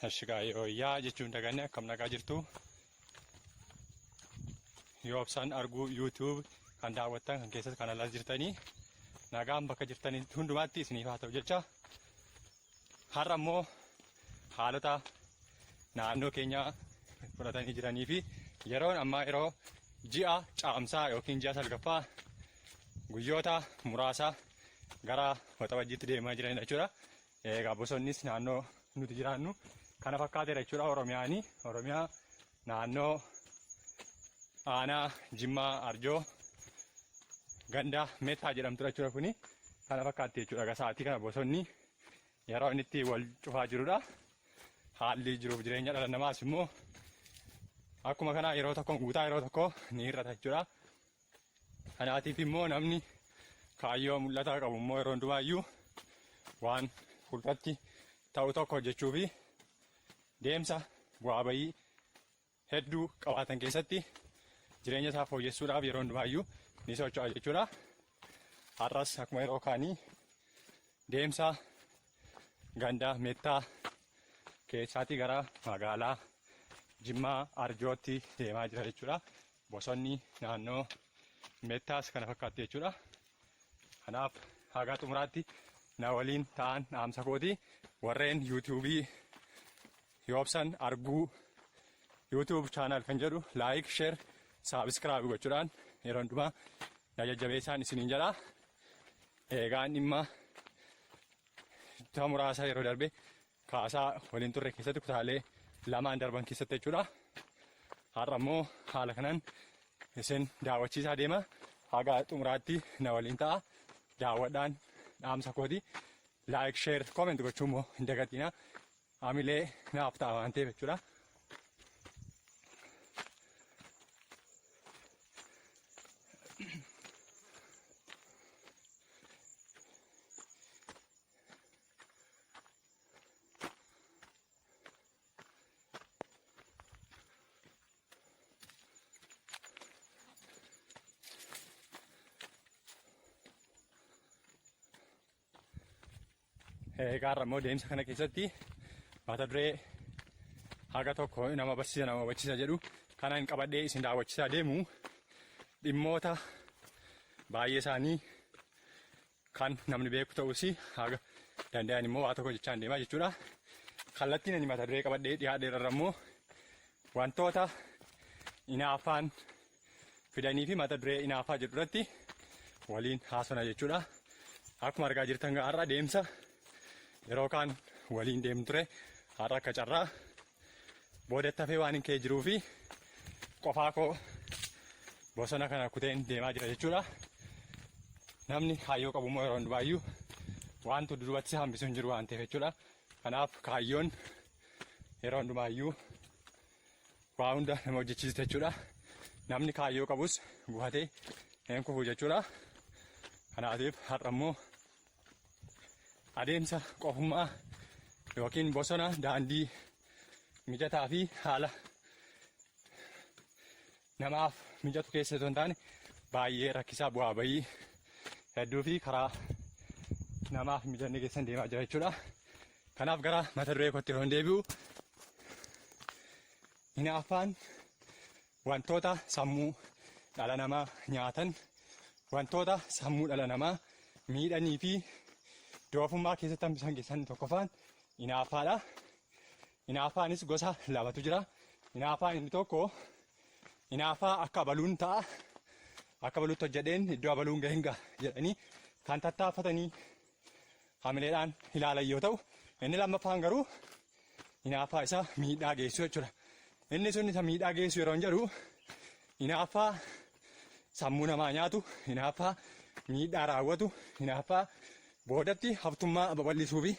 Ashikaayooyyaa jechuun daganne akkam nagaa jirtu. Yoobsaan arguu YouTube kan daawwattan kan keessas kan alas jirtanii nagaan bakka jirtanitti hundumaatti isiniif haa ta'u jecha har'a immoo haalota naannoo keenyaa fudhatanii jiranii fi yeroon ammaa yeroo ji'a caamsaa yookiin ji'a salgaffaa guyyoota muraasa gara waxabajjiitti deemaa jiranidha jechuudha. Egaa bosonnis naannoo nuti jiraannu kana fakkaateera jechuudha Oromiyaani. Oromiyaa naannoo aanaa Jimmaa Arjoo ganda Meettaa jedhamtudha jechuudha kuni. Kana fakkaatti jechuudha. Egaa sa'aatii kana bosonni yeroo inni itti wal cufaa jirudha. Haalli jiruuf jireenya dhala namaas immoo akkuma kana yeroo tokko guutaa yeroo tokko ni hir'ata jechuudha. Kanaatiif immoo namni kaayyoo mul'ataa qabu immoo yeroo hundumaayyuu waan fuulduratti ta'u tokko hojjechuu fi deemsa bu'aa bayii hedduu qabaatan keessatti jireenya isaa fooyyessuudhaaf yeroo hundumaayyuu ni socho'a jechuudha. Har'as akkuma yeroo kaanii deemsa ganda Meettaa keessaatii gara magaalaa Jimmaa Arjootti deemaa jira jechuudha. Bosonni naannoo Meettaas kana fakkaatti jechuudha. Kanaaf haga xumuraatti na waliin ta'an dhaamsa kooti. Warreen yuutuubii Yoobsan arguu YouTube channel kan jedhu like, share, subscribe gochuudhaan yeroo hundumaa na jajjabeessaan isiniin jedha. Eegaan dhimma kutaa muraasa yeroo darbe kaasaa waliin turre keessatti kutaalee lamaan darban keessatti jechuudha. Har'a immoo haala kanaan isin daawwachiisaa deema. Haga xumuraatti na waliin ta'a. Daawwadhaan dhaamsa kooti. Like, share, comment gochuu immoo hin dagatinaa. Hamilee naaf ta'a waan ta'eef jechuudha. Egaa har'a immoo deemsa kana keessatti mata duree haga tokko nama barsiisa nama hubachiisa jedhu kanan qabadhee isin daawwachiisaa deemu dhimmoota baay'ee isaanii kan namni beeku ta'us haga danda'an immoo waa tokko jechaan deemaa jechuudha. Kallattiin ani mata duree qabadhee dhiyaadhe irra immoo wantoota inaaffaan fidanii fi mata duree inaaffaa jedhu irratti waliin haasofna jechuudha. Akkuma argaa jirtan har'a deemsa yeroo kaan waliin deemnu ture har'a akka carraa boodatti hafee waan hin ka'ee jiruu fi qofaa koo bosona kana kuteen deemaa jira jechuudha. Namni kaayyoo qabu immoo yeroo hundumaayyuu wanti duubatti hambisu hin jiru waan ta'eef jechuudha. Kanaaf kaayyoon yeroo hundumaayyuu waa hunda nama hojjechiista jechuudha. Namni kaayyoo qabus gufatee hin kufu jechuudha. Kanaatiif har'a immoo adeemsa qofummaa yookiin bosona daandii mijataa fi haala namaaf mijatu keessa osoo hin taane baay'ee rakkisaa bu'aa bayii hedduu fi karaa namaaf hin mijanne keessan deemaa jira jechuudha. Kanaaf gara mata duree kootti yeroo deebi'u hinaaffaan wantoota sammuu dhala namaa nyaatan wantoota sammuu dhala namaa miidhanii fi doofummaa keessatti hambisan keessaa inni tokkoffaan hinaaffaadha. Hinaaffaanis gosa lamatu jira. Hinaaffaan inni tokko hinaaffaa akka abaluun ta'a. Akka abaluutti hojjedheen iddoo abaluun gahin gaha jedhanii kan tattaaffatanii hamileedhaan ilaalan yoo ta'u, inni lammaffaan garuu hinaaffaa isa miidhaa geessu jechuudha. Inni sun isa miidhaa geessu yeroo hin jedhu hinaaffaa sammuu namaa nyaatu, hinaaffaa miidhaa raawwatu, hinaaffaa boodatti haftummaa babal'isuu fi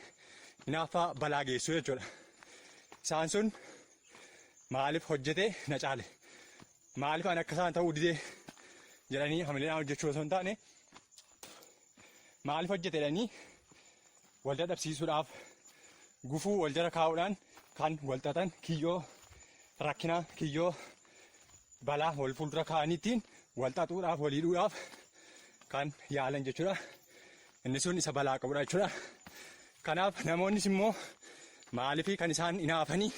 hinaaffaa balaa geessu jechuudha. Isaan sun maaliif hojjete na caale? Maaliif ani akka isaan ta'uu didee jedhanii hamileedhaan hojjechuu osoo hin taane maaliif hojjete jedhanii wal dadhabsiisuudhaaf gufuu wal jala kaa'uudhaan kan wal xaxan kiyyoo rakkinaa kiyyoo balaa wal fuuldura kaa'anii ittiin wal xaxuudhaaf wal hidhuudhaaf kan yaalan jechuudha. Inni sun isa balaa qabudha jechuudha. Kanaaf namoonnis immoo Maaliif kan isaan inaafanii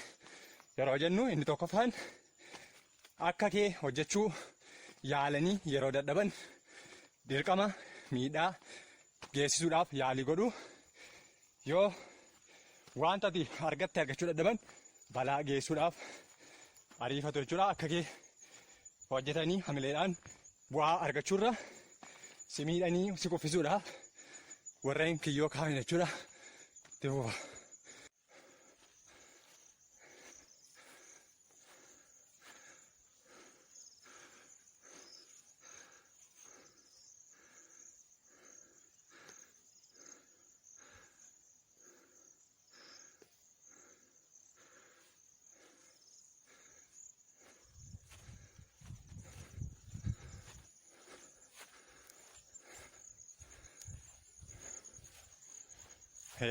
yeroo jennu inni tokkoffaan akka kee hojjechuu yaalanii yeroo dadhaban dirqama miidhaa geessisuudhaaf yaalii godhu. Yoo wanta ati argatte argachuu dadhaban balaa geessuudhaaf ariifatu jechuudha. Akka kee hojjetanii hamileedhaan bu'aa argachuurra si miidhanii si kuffisuudhaaf warreen kiyyoo kaa'an jechuudha. Itti fufa.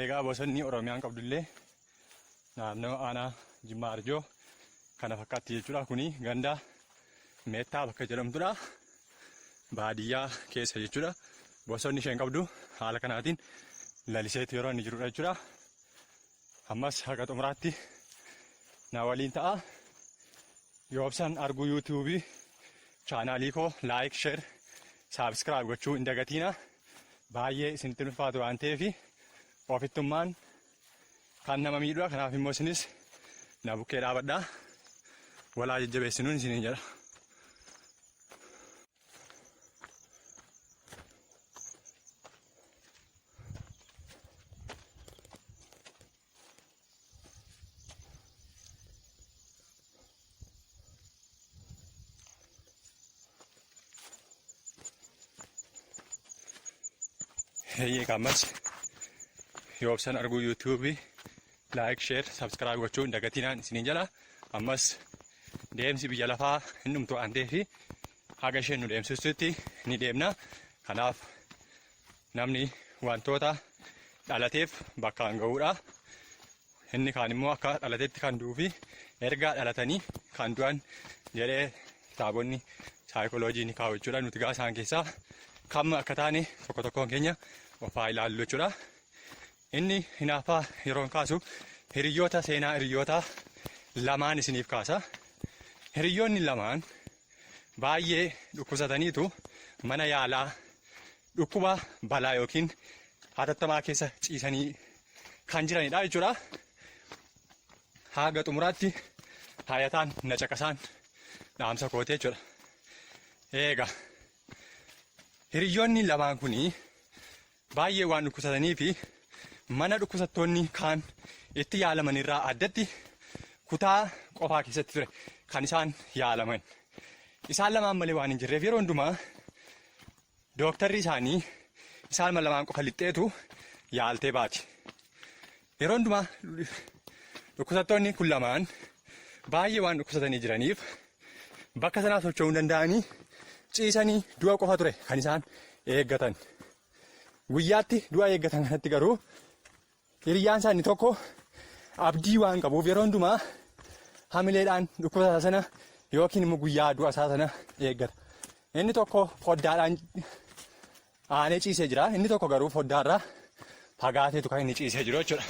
Egaa bosonni Oromiyaan qabdullee naannoo aanaa Jimmaa Arjoo kana fakkaatti jechuudha. Kuni ganda Meettaa bakka jedhamtudha. Baadiyyaa keessa jechuudha. Bosonni isheen qabdu haala kanaatiin laliseetu yeroo inni jirudha jechuudha. Ammas haga xumuraatti na waliin ta'a. Yoobsan arguu yuutuubii chaanaalii koo laayik, sheer, saabskiraayib gochuu hin dagatiina. Baay'ee isinitti ulfaatu waan ta'eef ofittummaan kan nama miidhudha. Kanaaf immoo isinis na bukkee dhaabadhaa. Walaa jajjabeessinuun isiniin jedha. Heeyyee ammas yoobsan arguu yuutuubii laayik sheer sabskiraayib gochuu hin dagatinaan isiniin jedha. Ammas deemsi biyya lafaa hin dhumtu waan ta'eef haga isheen nu deemsistutti ni deemna. Kanaaf namni wantoota dhalateef bakkaan ga'uudha. Inni kaan immoo akka dhalatetti kan du'uu fi erga dhalatanii kan du'an jedhee kitaabonni saayikoloojii ni kaa'u jechuudha. Nuti gaa isaan keessaa kam akka taane tokko tokkoon keenya of haa ilaallu jechuudha. Inni hinaaffaa yeroon kaasu hiriyoota seenaa hiriyoota lamaan isiniif kaasa. Hiriyoonni lamaan baay'ee dhukkubsataniitu mana yaalaa dhukkuba balaa yookiin hatattamaa keessa ciisanii kan jiranidha jechuudha. Haga xumuraatti hayataan na caqasaan dhaamsa kooti jechuudha. Eega hiriyoonni lamaan kuni baay'ee waan dhukkubsatanii fi mana dhukkubsattoonni kaan itti yaalaman irraa addatti kutaa qofaa keessatti ture kan isaan yaalaman. Isaan lamaan malee waan hin jirreef yeroo hundumaa dooktarri isaanii isaan lamaan qofa lixxeetu yaaltee baati. Yeroo hundumaa dhukkubsattoonni kun lamaan baay'ee waan dhukkubsatanii jiraniif bakka sanaa socho'uu hin danda'anii ciisanii du'a qofa ture kan isaan eeggatan. Guyyaatti du'a eeggatan kanatti garuu hiriyyaan isaa inni tokko abdii waan qabuuf yeroo hundumaa hamileedhaan dhukkuba isaa sana yookiin immoo guyyaa du'a isaa sana eeggata. Inni tokko foddaadhaan aanee ciisee jira. Inni tokko garuu foddaarraa fagaateetu kan inni ciisee jiru jechuudha.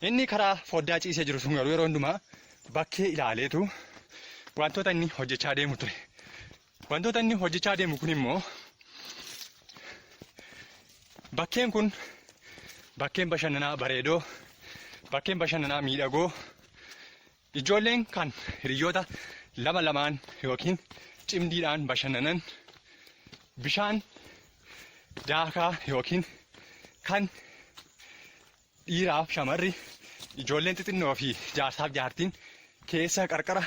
Inni karaa foddaa ciisee jiru sun garuu yeroo hundumaa bakkee ilaaleetu wantoota inni hojjechaa deemu ture. Wantoota inni hojjechaa deemu kun immoo bakkeen kun bakkeen bashannanaa bareedoo, bakkeen bashannanaa miidhagoo, ijoolleen kan hiriyoota lama lamaan yookiin cimdiidhaan bashannanan bishaan daakaa yookiin kan dhiiraaf shamarri ijoolleen xixinnoo fi jaarsaaf jaartiin keessa qarqara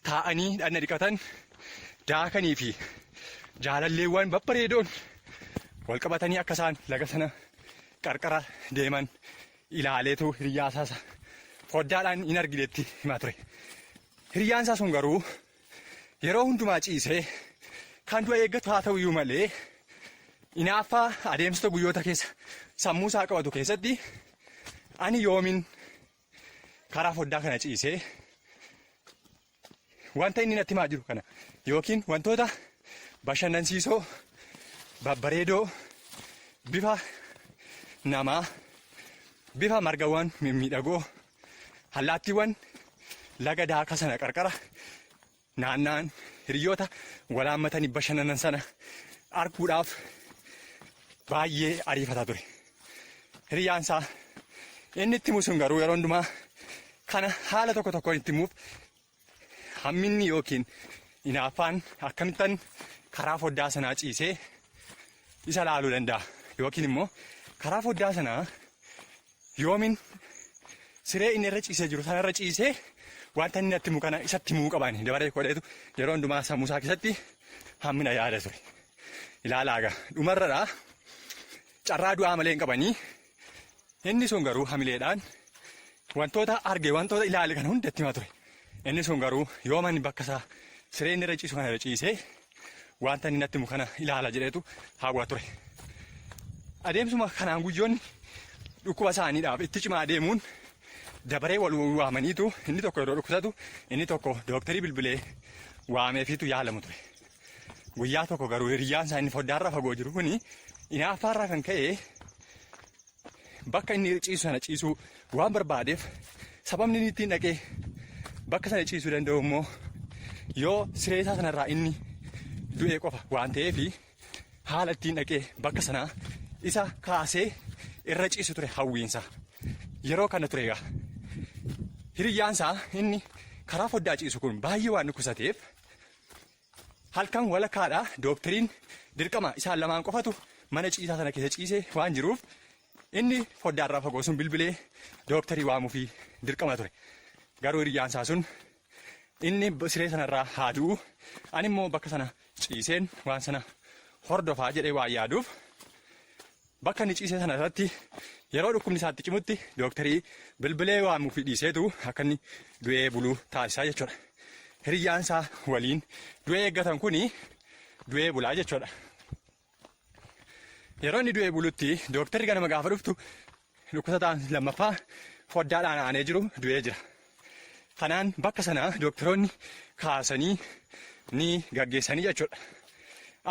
taa'anii dhagna dhiqatan daakanii fi jaalalleewwan babbareedoon wal qabatanii akka isaan laga sana qarqara deeman ilaaleetu hiriyyaa isaa foddaadhaan hin arginetti himaa ture. Hiriyyaan isaa sun garuu yeroo hundumaa ciisee kan du'a eeggatu haa ta'u iyyuu malee inaaffaa adeemsota guyyoota keessa sammuu isaa qabatu keessatti ani yoomin karaa foddaa kana ciisee wanta inni natti himaa jiru kana yookiin wantoota bashannansiisoo babbareedoo bifa namaa Bifa margawwan mimmiidhagoo allaattiiwwan laga daaka sana qarqara naanna'an hiriyoota walaammatanii bashannanan sana arguudhaaf baay'ee ariifataa ture. Hiriyaan isaa inni itti himu sun garuu yeroo hundumaa kana haala tokko tokkoon itti himuuf hamminni yookiin hinaaffaan akkamittan karaa foddaa sanaa ciisee isa laaluu danda'a yookiin immoo karaa foddaa sanaa yoomin siree inni irra ciisee jiru sanarra ciisee wanta inni natti himu kana isatti himuu qaban dabaree godheetu yeroo hundumaa sammuu isaa keessatti hammina yaada ture. Ilaalaa egaa dhumarradha carraa du'aa malee hin qabanii inni sun garuu hamileedhaan wantoota arge wantoota ilaale kana hunda itti himaa ture. Inni sun garuu yooman bakka isaa siree inni irra ciisu kana irra ciisee wanta inni natti himu kana ilaala jedheetu hawwa ture. Adeemsuma kanaan guyyoonni dhukkuba isaaniidhaaf itti cimaa deemuun dabaree wal waamaniitu inni tokko yeroo dhukkubsatu inni tokko dooktarii bilbilee waameefiitu yaalamu ture. Guyyaa tokko garuu hiriyyaan isaa inni foddaarra fagoo jiru kuni inaaffaarraa kan ka'e bakka inni ciisu sana ciisuu waan barbaadeef sababni inni ittiin dhaqee bakka sana ciisuu danda'u immoo yoo siree isaa sanarraa inni du'ee qofa waan ta'eef haala ittiin dhaqee bakka sanaa isa kaasee irra ciisu ture hawwiinsa. Yeroo kana ture egaa hiriyyaansaa inni karaa foddaa ciisu kun baay'ee waan dhukkubsateef halkan walakkaadha dooktariin dirqama isaan lamaan qofatu mana ciisaa sana keessa ciisee waan jiruuf inni foddaarraa fagoo sun bilbilee dooktarii waamuufii dirqama ture. Garuu hiriyyaan isaa sun inni siree sanarraa haa du'u ani immoo bakka sana ciiseen waan sana hordofaa jedhee waan yaaduuf bakka inni ciisee sana irratti yeroo dhukkubni isaatti cimutti dooktarii bilbilee waamuufii dhiiseetu akka inni du'ee buluu taasisaa jechuudha. Hiriyyaan isaa waliin du'ee eeggatan kuni du'ee bulaa jechuudha. Yeroo inni du'ee bulutti dooktarri ganama gaafa dhuftu dhukkubsataan lammaffaa foddaadhaan aanee jiru du'ee jira. Kanaan bakka sana dooktaroonni kaasanii ni gaggeessanii jechuudha.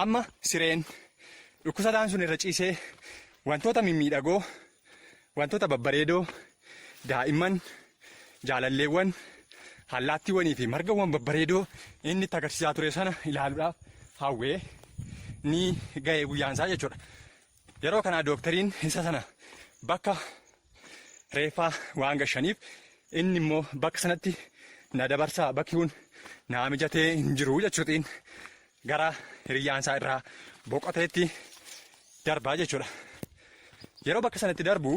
Amma sireen dhukkubsataan sun irra ciisee wantoota mimmiidhagoo, wantoota babbareedoo, daa'imman, jaalalleewwan, allaattiiwwanii fi margawwan babbareedoo inni itti agarsiisaa ture sana ilaaluudhaaf hawwee ni ga'e guyyaan isaa jechuudha. Yeroo kana dooktariin isa sana bakka reeffaa waan gashaniif inni immoo bakka sanatti na dabarsaa bakki kun naa mijatee hin jiru jechuutiin gara hiriyyaan isaa irraa boqoteetti darbaa jechuudha. Yeroo bakka sanatti darbu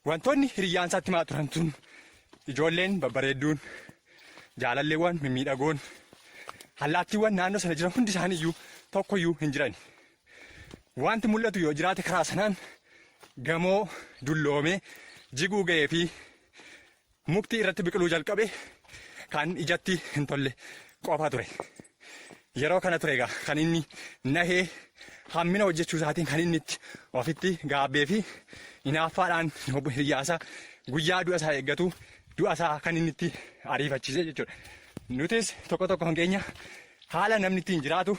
wantoonni hiriyyaan isaatti himaa turan sun ijoolleen babbareedduun jaalalleewwan mimmiidhagoon allaattiiwwan naannoo sana jiran hundi isaanii iyyuu tokkoyyuu hin jiran. Wanti mul'atu yoo jiraate karaa sanaan gamoo dulloomee jiguu ga'ee fi mukti irratti biqiluu jalqabe kan ijatti hin tolle qofa ture. Yeroo kana ture egaa kan inni nahee hammina hojjechuu isaatiin kan inni itti ofitti gaabbee fi hinaaffaadhaan hiriyyaasaa guyyaa du'a isaa eeggatu du'a isaa kan inni itti ariifachiise jechuudha. Nutis tokko tokkoon keenya haala namni ittiin jiraatu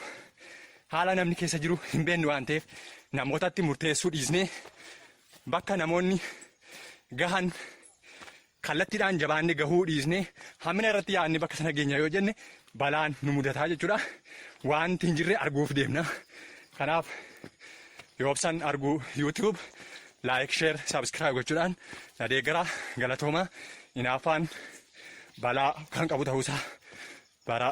haala namni keessa jiru hin beeknu waan ta'eef namootatti murteessuu dhiisnee bakka namoonni gahan kallattiidhaan jabaanne gahuu dhiisnee hammina irratti yaadne bakka sana geenya yoo jenne balaan nu mudataa jechuudha. Wanti hin jirre arguuf deemna. Kanaaf yoobsan arguu YouTube like share subscribe gochuudhaan na deeggaraa galatooma hinaaffaan balaa kan qabu ta'uusaa bara.